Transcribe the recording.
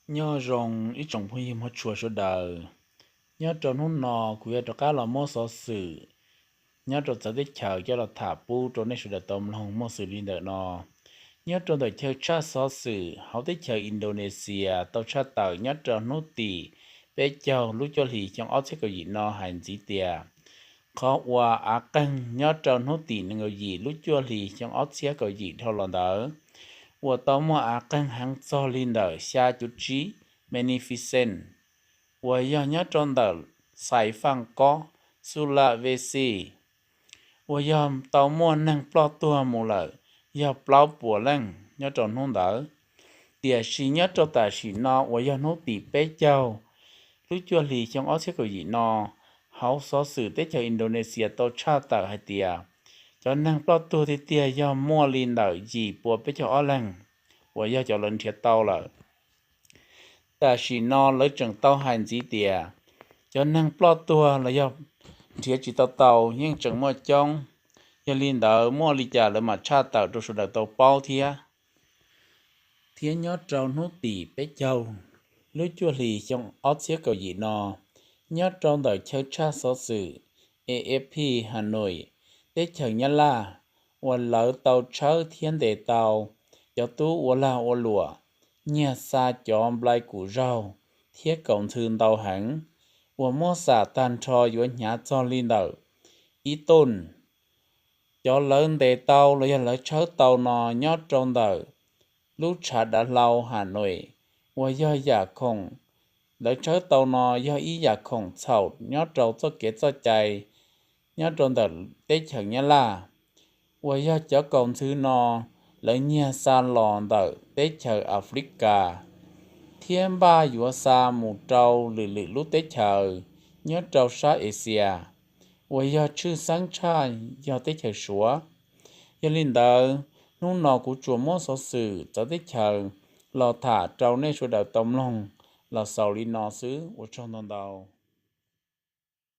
Nyob zoo ib tsoom phooj ywg hmov tshua sawv daws. Nyob rau hnub no kuv yuav rov qab los muab xov xwm nyob rau txawv teb chaws coj los tham pub rau nej sawv daws tau mloog muaj xws li ntawm no. Nyob rau ntawm chaw tshaj xov xwm hauv teb chaws Indonesia tau tshaj tawm nyob rau hnub tim peb caug lub cuaj hlis xyoo ob txhiab kaum yim no hais ntxiv tias qhov uas av qeeg nyob rau hnub tim nees nkaum yim lub cuaj hlis xyoo ob txhiab kaum yim dhau los ntawd uas tau muaj av qeeg heev txog li ntawm xya cuv tsib magnificent uas yog nyob rau ntawm Xais Faj Kob, Sulawesi, uas yog tau muaj neeg ploj tuag mus lawm yog plaub puas leej nyob rau hnub ntawd. Tiam sis nyob rau tam sim no uas yog hnub tim peb caug lub cuaj hlis xyoo ob txhiab kaum yim no, hauv xov xwm teb chaws Indonesia tau tshaj tawm hais tias cov neeg ploj tuag tiag tiag yog muaj li ntawm yim pua peb caug ob leeg uas yog cov lawv nrhiav tau lawm. Tam sim no lawv tseem tau hais ntxiv tias cov neeg ploj tuag los yog nrhiav tsis tau tau yeej tseem muaj coob. Yog li ntawd muaj li cas lawv mam tshaj tawm rau sawv daws tau paub thiab. Thiab nyob rau hnub tim peb caug lub cuaj hlis xyoo ob txhiab kaum yim no, nyob rau ntawm chaw tshaj xov xwm A F P Hanoi, teb chaws Nyab Laj, uas lawv tau tshawb thiab ntes tau cov tub ua lag ua luam nyiag xa cov nplai kum zaug thiab kaus ntxhw ntau heev uas muab xam tag nrho yuav hnyav txog li ntawm ib tonj. Cov lawv ntes tau los yog lawv tshawb tau no nyob rau ntawm lub tshav dav hlau Hanoi uas yog yam khoom lawv tshawb tau no yog ib yam khoom txhaum nyob rau txoj kev txoj cai nyob rau ntawm teb chaws Nyab Laj, uas yog cov kaus ntxhw no lawv nyiag xa los ntawm teb chaws Africa thiab npaj yuav xa mus rau lwm lwm lub teb chaws nyob rau sab Asia uas yog tshwj xeeb tshaj yog teb chaws Suav. Yog li ntawd, hnub no kuv tsuas muab xov xwm txawv teb chaws los tham rau nej sawv daws tau mloog los xaus li no xwb, ua tsaug ntau ntau.